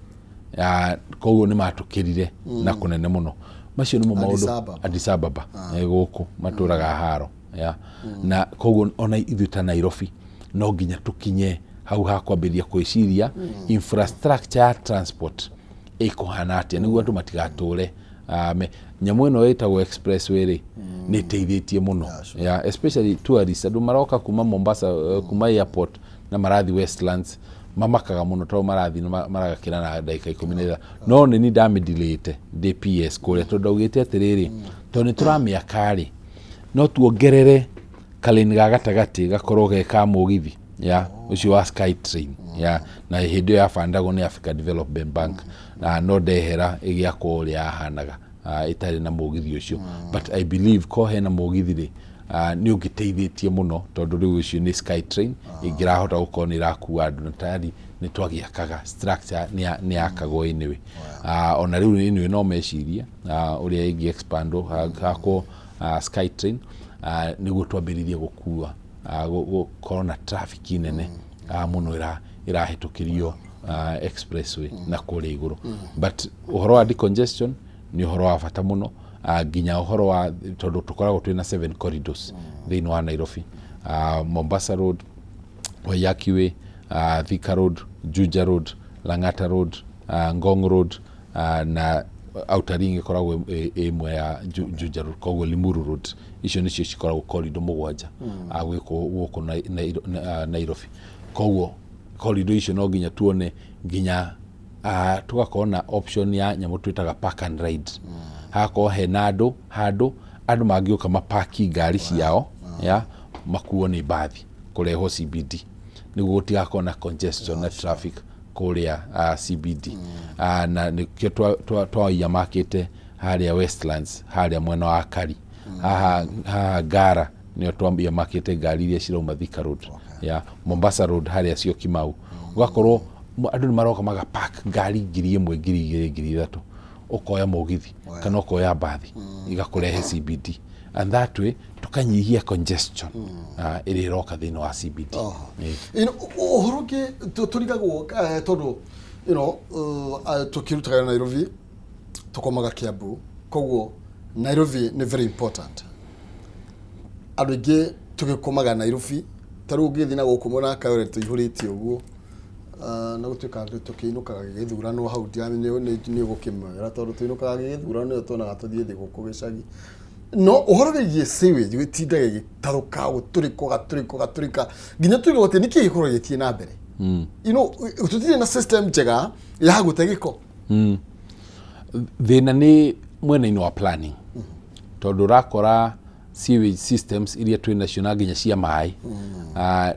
ya. Koguo nĩ matũkĩrire na kũnene mũno. Macio nĩmo Addis maũndũ. Ababa. Addis Ababa, gũkũ matũraga haro ya. Na koguo ona ithuĩ ta Nairobi no nginya tũkinye hau ha kwambĩrĩria kwĩciria infrastructure ya transport ĩkũhana atĩa nĩguo andũ matigatũre. Nyamũ ĩno ĩtagwo expressway rĩ, nĩ ĩteithĩtie mũno yeah, especially tourists, andũ maroka kuma Mombasa, kuma airport na marathi Westlands, mamakaga mũno tondũ marathi maragakĩra na ndagĩka 15. No nĩ ni ndamĩdilĩte ndĩ PS kũrĩa, tondũ ndaugĩte atĩrĩrĩ, tondũ nĩ tũramĩaka rĩ, no tuongerere kaleni ga gatagatĩ gakorwo ge ka mũgithi ya ũcio wa sky train ya. Na hĩndĩ ĩyo yabandagwo nĩ Africa Development Bank, na no ndehera ĩgĩakwo ũrĩa yahanaga, ĩtarĩ na mũgithi ũcio. But I believe ko hena mũgithi rĩ, nĩ ũngĩteithĩtie mũno, tondũ rĩu ũcio nĩ sky train ĩngĩrahota gũkorwo nĩ ĩrakua andũ, na tayari nĩ twagĩakaga structure nĩ yakagwo. Anyway, ona rĩu anyway no mecirie ũrĩa ĩngĩ expand hakwo sky train nĩguo twambĩrĩrie gũkua, gũkorwo na traffic nene mũno ĩrahĩtũkĩrio expressway na kũrĩa igũrũ. But ũhoro wa decongestion nĩ ũhoro wa bata mũno, nginya ũhoro wa tondũ tũkoragwo twĩna seven corridors thĩinĩ wa Nairobi: Mombasa Road, Waiyaki Way, Thika Road, Juja Road, Lang'ata Road, Ngong Road, na Outer Ring ĩkoragwo ĩ ĩmwe ya Juja Road, koguo Limuru Road. Icio nĩcio cikoragwo corridor 7 gũkũ Nairobi. Koguo corridor icio no nginya tuone nginya tũgakorwo na option ya nyamũ twĩtaga park and ride. Hagakorwo hena andũ handũ andũ mangĩũka mapaki ngari ciao ya makuo nĩ mbathi kũrehwo CBD, nĩguo gũtigakorwo na congestion na traffic kũrĩa CBD. Na nĩkĩo twaiyamakĩte harĩa Westlands, harĩa mwena wa Kari, haha haha Ngara nĩo twaiyamakĩte ngari iria cirauma Thika Road, ya Mombasa Road, harĩa Syokimau. Ũgakorwo andũ nĩ maroka magapark ngari 1000, 2000, 3000, ũkoya mũgithi kana ũkoya mbathi igakũrehe CBD, and that way tukanyihia congestion ĩrĩa ĩroka thĩinĩ wa CBD. Ĩĩ. Ũhoro ũngĩ tũrigagwo tondũ tũkĩrutaga wĩra Nairobi, tũkomaga Kiambu, koguo Nairobi nĩ very important. Andũ aingĩ tũgĩkomaga Nairobi, ta rĩu ũngĩthiĩ na gũkũ mwena wa Kayole tũihũrĩte ũguo. Na gũtuĩka andũ tũkĩinũkaga gĩgĩthurano hau nĩ ũgũkĩmwĩra tondũ tũinũkaga gĩgĩthurano nĩyo tuonaga tũthiĩ thĩ gũkũ gĩcagi. No ũhoro wĩgiĩ sewage gĩtindaga gĩgĩtarũka, gũtũrĩka, ũgatũrĩka, ũgatũrĩka, nginya tũigua atĩ nĩkĩ gĩkoragwo gĩgĩthiĩ na mbere. Tũtirĩ na system njega ya gũte gĩko. Thĩna nĩ mwena-inĩ wa planning, tondũ ũrakora sewage systems iria twĩ nacio na nginya cia maĩ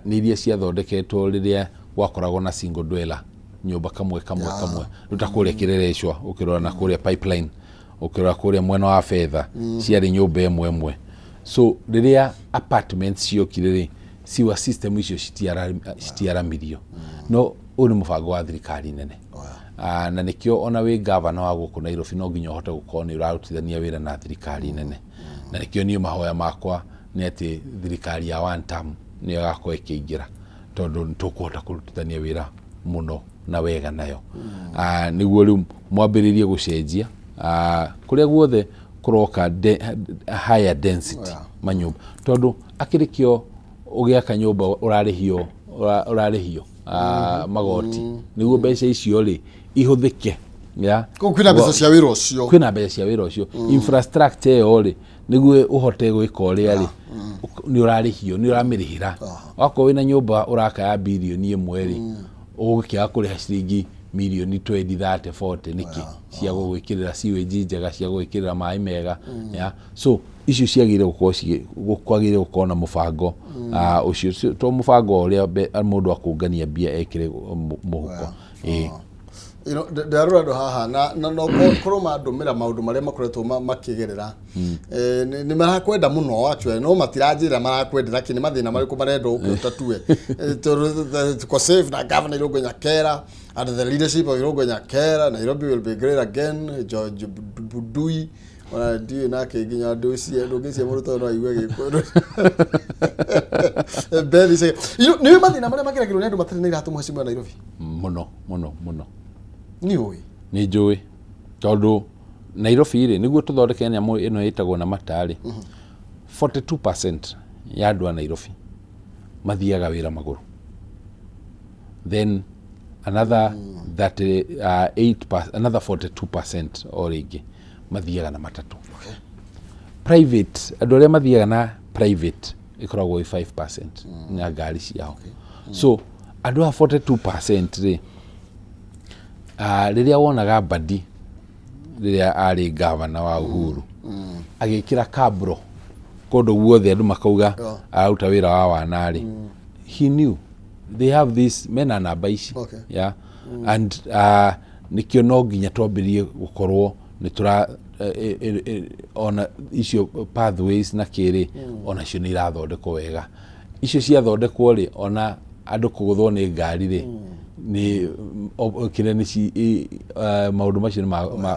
nĩ iria ciathondeketwo rĩrĩa gwakoragwo na single dweller, nyũmba kamwe kamwe kamwe. Rĩu ta kũrĩa Kĩrerecwa, ũkĩrora na kũrĩa Pipeline, ũkĩrora kũrĩa mwena wa Fedha, ciarĩ nyũmba ĩmwe ĩmwe. So rĩrĩa apartments ciokire rĩ, sewer system icio citiaramirio. No ũyũ nĩ mũbango wa thirikari nene. Na nĩkĩo ona wĩ gavana wa gũkũ Nairobi no nginya ũhote gũkorwo nĩ ũrarutithania wĩra na thirikari nene. Na nĩkĩo niĩ mahoya makwa nĩ atĩ thirikari ya one term nĩyo ĩgakorwo ĩkĩingĩra, tondũ nĩ tũkũhota kũrutithania wĩra mũno na wega nayo. Nĩguo rĩu mwambĩrĩrie gũcenjia kũrĩa guothe kũroka higher density manyũmba, tondũ akĩrĩ kĩo ũgĩaka nyũmba ũrarĩhio ũrarĩhio magoti nĩguo mbeca icio rĩ ihũthĩke ya Koguo kwĩna mbeca cia wĩra ũcio. Kwĩna mbeca cia wĩra ũcio. Infrastructure ĩyo rĩ, nĩguo ũhote gwĩka ũrĩa rĩ, nĩ ũrarĩhio, nĩ ũramĩrĩhĩra. Wakorwo wĩna nyũmba ũraka ya birioni 1 rĩ, ũgũkĩaga kũrĩha ciringi mirioni 20, 30, 40 nĩkĩ, cia gũgwĩkĩrĩra sewage njega, cia gũgwĩkĩrĩra maĩ mega ya? So icio ciagĩrĩire gũkorwo kwagĩrĩire gũkorwo na mũbango ũcio, to mũbango wa ũrĩa mũndũ akũngania mbia ekĩre mũhuko. Ĩĩ. Ndarora andũ haha na no korwo mandũmĩra maũndũ marĩa makoretwo makĩgerera. Nĩ marakwenda mũno actually, no matiranjĩra marakwendera kĩ, nĩ mathĩna marĩkũ marenda ũke ũtatue. Tondũ tuko safe na Governor Irũngũ Nyakera and the leadership of Irũngũ Nyakera. Nairobi will be great again. George Budui, ona ndiũĩ nake nginya ndũcie ndũngĩcia mũndũ tondũ no aigue gĩkũyũ. Bethi Chege. Nĩ ũĩ mathĩna marĩa mageragĩrwo nĩ andũ matarĩ na iratũ, mheshimiwa, Nairobi? Mũno mũno mũno. Nĩ ũĩ? Nĩ njũĩ, tondũ Nairobi rĩ, nĩguo tũthondeke nyamũ ĩno ĩtagwo na mata rĩ, 42% ya andũ a Nairobi mathiaga wĩra magũrũ, then another 38, another 42% o rĩngĩ mathiaga na matatũ private. Andũ arĩa mathiaga na private ĩkoragwo ĩ 5% na ngari ciao. So andũ a 42% rĩ, rĩrĩa wonaga Mbadi rĩrĩa arĩ gavana wa Uhuru agĩkĩra kabro kũndũ guothe, andũ makauga araruta wĩra wa wanarĩ. He knew they have this, mena namba ici. Yeah. And nĩkĩo no nginya twambĩrĩrie gũkorwo nĩ tũra ona icio pathways na kĩrĩ, onacio nĩ irathondekwo wega. Icio ciathondekwo rĩ, ona andũ kũgũthwo nĩ ngari rĩ, nĩ kĩrĩa nĩ maũndũ macio nĩ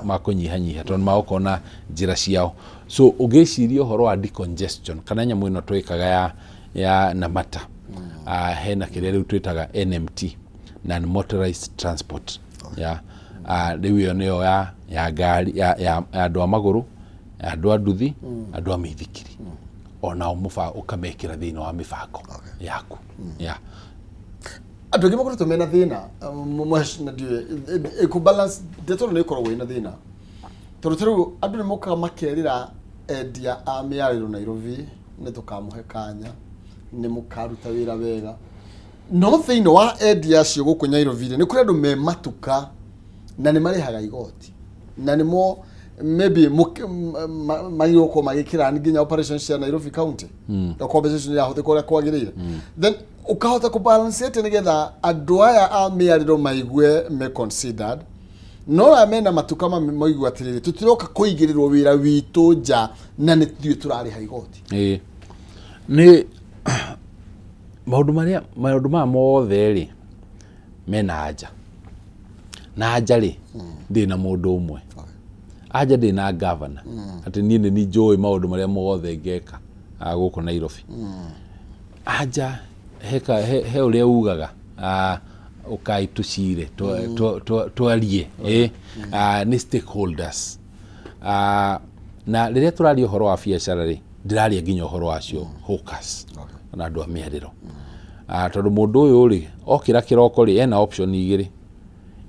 ma kũnyihanyiha, tondũ nĩ magũkorwo na njĩra ciao. So ũngĩciria ũhoro wa decongestion kana nyamũ ĩno twĩkaga ya Namata, hena kĩrĩa rĩu twĩtaga NMT, non motorized transport ya rĩu ĩyo nĩyo ya ngari ya andũ a magũrũ, ya andũ a nduthi, andũ a mĩithikiri, onao ũkamekĩra thĩinĩ wa mĩbango yaku ya. Andũ aingĩ makoretwo mena thĩna na ndiũĩ kũ balance ndeto ĩno nĩ ĩkoragwo ĩna thĩna, tondũ ta rĩu andũ nĩ mokaga makerĩra endia a mĩarĩro Nairobi nĩ tũkamũhe kanya, nĩ mũkaruta wĩra wega. No thĩinĩ wa endia acio gũkũ Nairobi rĩ, nĩ kũrĩ andũ me matuka na nĩ marĩhaga igoti na nĩmo Maybe magĩrĩirwo gũkorwo magĩkĩra nginya operation cia Nairobi County na compensation ĩrahũthĩka ũrĩa kwagĩrĩire, then ũkahota kũ balance atĩa nĩgetha andũ aya a mĩarĩro maigue me considered, no aya mena matuka maigue atĩrĩrĩ, tũtiroka kũigĩrĩrwo wĩra witũ nja na nĩ ithuĩ tũrarĩha igoti? Ĩĩ, nĩ maũndũ marĩa, maũndũ maya mothe rĩ, mena anja na anja rĩ, ndĩ na mũndũ ũmwe, anja ndĩ na gavana atĩ niĩ nĩ niĩ njũĩ maũndũ marĩa mothe ngeka gũkũ Nairobi. Anja he ũrĩa ugaga, ũkai tũcire, twarie nĩ stakeholders. Na rĩrĩa tũraria ũhoro wa biacara rĩ, ndĩraria nginya ũhoro wacio hawkers na andũ a mĩarĩro. Tondũ mũndũ ũyũ rĩ, okĩra kĩroko rĩ, ena option igĩrĩ: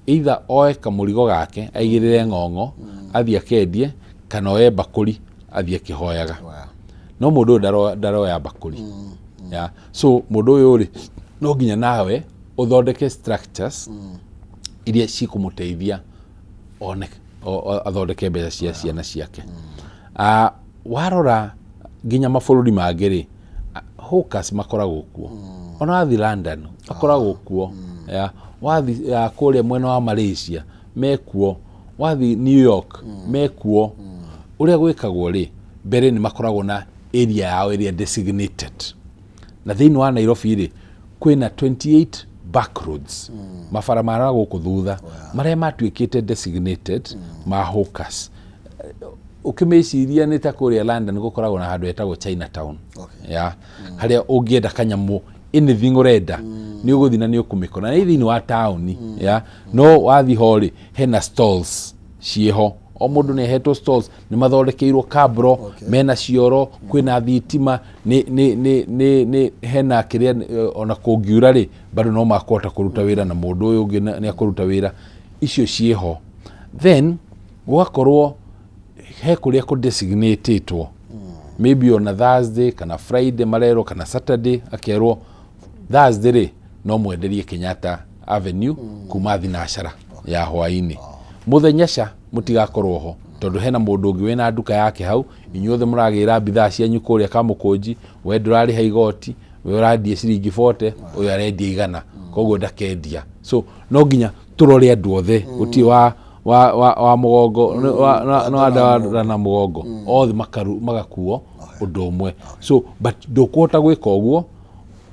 either oe kamũrigo gake aigĩrĩre ng'ong'o athiĩ akendie, kana oe mbakũri athiĩ akĩhoyaga. No mũndũ ũyũ ndaroya mbakũri ya. So mũndũ ũyũ rĩ, no nginya nawe ũthondeke structures iria cikũmũteithia one athondeke mbeca cia ciana ciake. Warora nginya mabũrũri mangĩ rĩ, hawkers makoragwo kuo. Ona wathiĩ London makoragwo kuo ya, wathiĩ ya, kũrĩa mwena wa Malaysia mekuo, wathiĩ New York mekuo. Ũrĩa gwĩkagwo rĩ, mbere nĩ makoragwo na area yao ĩrĩa designated, na thĩinĩ wa Nairobi rĩ, kwĩna 28 back roads, mabara ma na gũkũ thutha marĩa matuĩkĩte designated ma hawkers. Ũkĩmĩciria nĩ ta kũrĩa London gũkoragwo na handũ hetagwo Chinatown ya harĩa ũngĩenda kanyamũ, anything ũrenda, nĩ ũgũthiĩ na nĩ ũkũmĩkora na nĩ thĩinĩ wa taũni ya. No wathiĩ ho rĩ, hena stalls ciĩho, o mũndũ nĩ ahetwo stalls, nĩ mathondekeirwo kabro, mena cioro, kwĩna thitima, nĩ hena kĩrĩa ona kũngiura rĩ, bado no makũhota kũruta wĩra, na mũndũ ũyũ ũngĩ nĩ akũruta wĩra. Icio ciĩho. Then gũgakorwo he kũrĩa kũ designatĩtwo, maybe ona Thursday kana Friday marerwo, kana Saturday akerwo, Thursday rĩ, no mwenderie Kenyatta Avenue kuma thinacara ya hwainĩ, mũthenya ca mũtigakorwo ho, tondũ hena mũndũ ũngĩ wĩna nduka yake hau. Inyuothe mũragĩra bidhaa cianyu kũrĩa Kamũkũnji, we ndũrarĩha igoti, we ũrendia ciringi 40, ũyũ arendia 100, koguo ndakendia. So no nginya tũrore andũ othe, gũtirĩ wa mũgongo no wa na mũgongo, othe magakuo ũndũ ũmwe. So but ndũkũhota gwĩka ũguo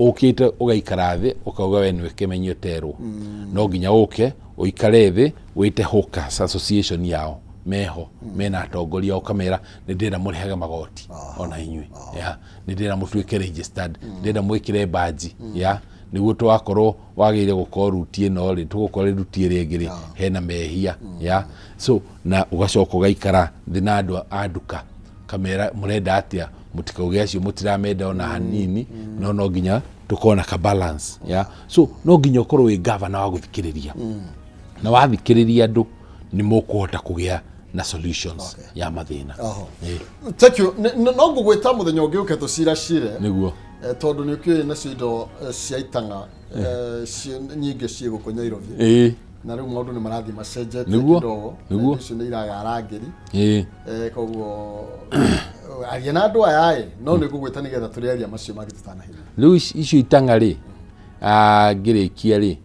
ũkĩte ũgaikara thĩ ũkauga we nĩwe kĩmenyi ũterwo. No nginya ũke ũikare thĩ, wĩte hawkers association yao, meho mena atongoria, ũkamera nĩ ndĩrenda mũrĩhage magoti ona inyuĩ ya, nĩ ndĩrenda mũtuĩke registered, ndĩrenda mwĩkĩre baji ya, nĩguo twakorwo wagĩrĩire gũkorwo ruti ĩno rĩ, tũgũkorwo ruti ĩrĩa ĩngĩ rĩ, hena mehia ya. So na ũgacoka ũgaikara thĩ na andũ a nduka, kamera mũrenda atĩa, mũtikauge acio mũtiramenda ona hanini, no nginya tũkorwo na ka balance ya. So no nginya ũkorwo wĩ gavana wa gũthikĩrĩria, na wathikĩrĩria andũ nĩ mũkũhota kũgĩa na solutions ya mathĩna. Ĩĩ. Thank you. No ngũgwĩta mũthenya ũngĩ ũke tũciracire. Nĩguo. Tondũ nĩ ũkĩũĩ nacio indo cia itang'a nyingĩ ciĩ gũkũ Nairobi, na rĩu maũndũ nĩ marathiĩ macenjetie kidogo, na indo icio nĩ iraga arangĩri. Koguo aria na andũ aya ĩ, no nĩ ngũgwĩta nĩgetha tũrĩaria macio mangĩ tũtanahinya. Rĩu icio itang'a rĩ, ngĩrĩkia rĩ,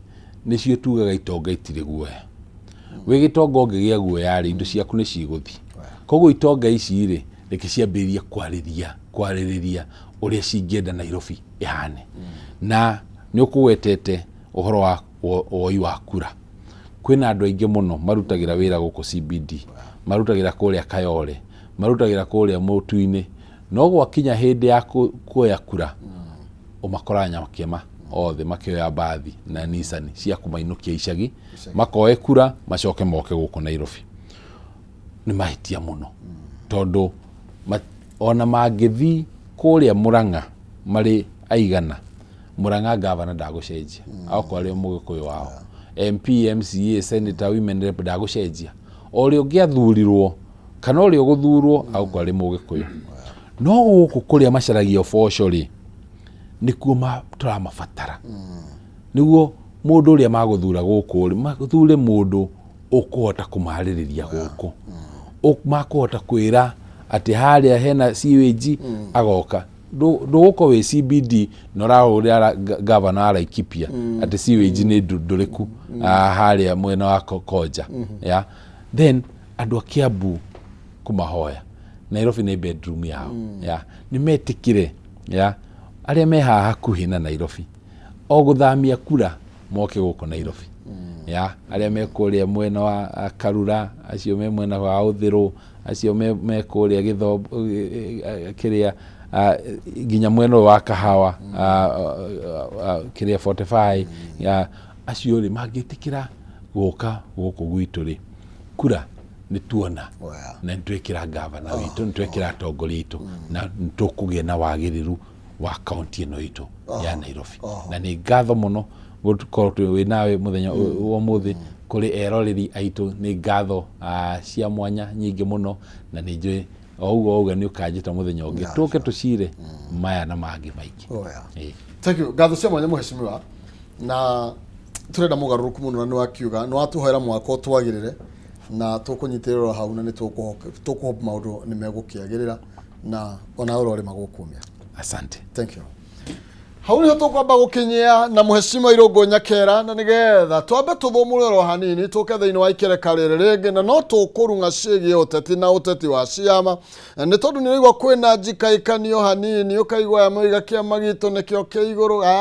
nĩcio tugaga itonga itirĩ guoya. Wĩ gĩtonga ũngĩgĩa guoya rĩ, indo ciaku nĩ cigũthi. Koguo itonga ici rĩ, reke ciambĩrĩrie kwarĩrĩria ũrĩa cingĩenda Nairobi ĩhane. Na nĩ ũkũgwetete ũhoro wa woi wa kura, kwĩna andũ aingĩ mũno marutagĩra wĩra gũkũ CBD, marutagĩra kũrĩa Kayole, marutagĩra kũrĩa Mũtu-inĩ, no gwakinya hĩndĩ ya kuoya kura, ũmakoraga Nyakĩama othe makĩoya mbathi na Nissan cia kũmainũkia icagi, makoe kura, macoke moke gũkũ Nairobi. Nĩ mahĩtia mũno, tondũ ona mangĩthi kũrĩa Mũrang'a marĩ aigana, Mũrang'a gavana ndagũcenjia, akorwo arĩ o Mũgĩkũyũ wao, MP, MCA, senator, women rep ndagũcenjia. O ũrĩa ũngĩathurirwo kana ũrĩa ũgũthurwo agũkorwo arĩ Mũgĩkũyũ. No gũkũ kũrĩa macaragia ũboco rĩ, nĩkuo tũramabatara, nĩguo mũndũ ũrĩa magũthura gũkũ rĩ, mathure mũndũ ũkũhota kũmarĩrĩria gũkũ. Makũhota kwĩra atĩ harĩa hena sewage agoka. Ndũgũkorwo wĩ CBD na ũrahũrĩra gavana wa Laikipia atĩ sewage nĩ ndũrĩku harĩa mwena wa Koja. Yeah. Then andũ a Kiambu kũmahoya, Nairobi nĩ bedroom yao. Yeah. Nĩ metĩkĩre, yeah, arĩa me haha hakuhĩ na Nairobi o gũthamia kura moke gũkũ Nairobi. Ya arĩa me kũrĩa mwena wa Karura, acio me mwena wa Ũthĩrũ, acio me kũrĩa Gĩthombo, kĩrĩa nginya mwena ũyũ wa Kahawa, kĩrĩa 45 ya acio rĩ, mangĩtĩkĩra gũka gũkũ gwitũ rĩ, kura nĩ tuona. Na nĩ twekĩra gavana witũ, nĩ twekĩra atongoria aitũ, na nĩ tũkũgĩa na wagĩrĩru wa kaunti ĩno itũ ya Nairobi. Na nĩ ngatho mũno gũkorwo twĩ nawe mũthenya wa ũmũthĩ. Kũrĩ eroreri aitũ nĩ ngatho cia mwanya nyingĩ mũno, na nĩ njũĩ o ũguo wauga nĩ ũkanjĩta mũthenya ũngĩ tũke tũcire maya na mangĩ maingĩ. Ĩĩ. Thank you. Ngatho cia mwanya, mũhecimiwa, na turenda mũgarũrũku mũno, na nĩ wakiuga nĩ watũhoera mwaka ũtwagĩrĩre, na tũkũnyitĩrĩra hau, na nĩ tũkũhope maũndũ nĩ megũkĩagĩrĩra na ona ũrorĩma gũkumia. Asante. Thank you. Hau niho tũkwamba gũkinyia na mũhecimiwa Irũngũ Nyakera, na nĩgetha twambe tũthũmũre oro hanini, tũke thĩinĩ wa ikereka rĩrĩ rĩngĩ, na no tũkũrung'a ciĩgiĩ ũteti na ũteti wa ciama, nĩ tondũ nĩ ũraigua kwĩna njikaikanio hanini, ũkaigua aya moiga kĩama gitũ nĩkĩo kĩ igũrũ.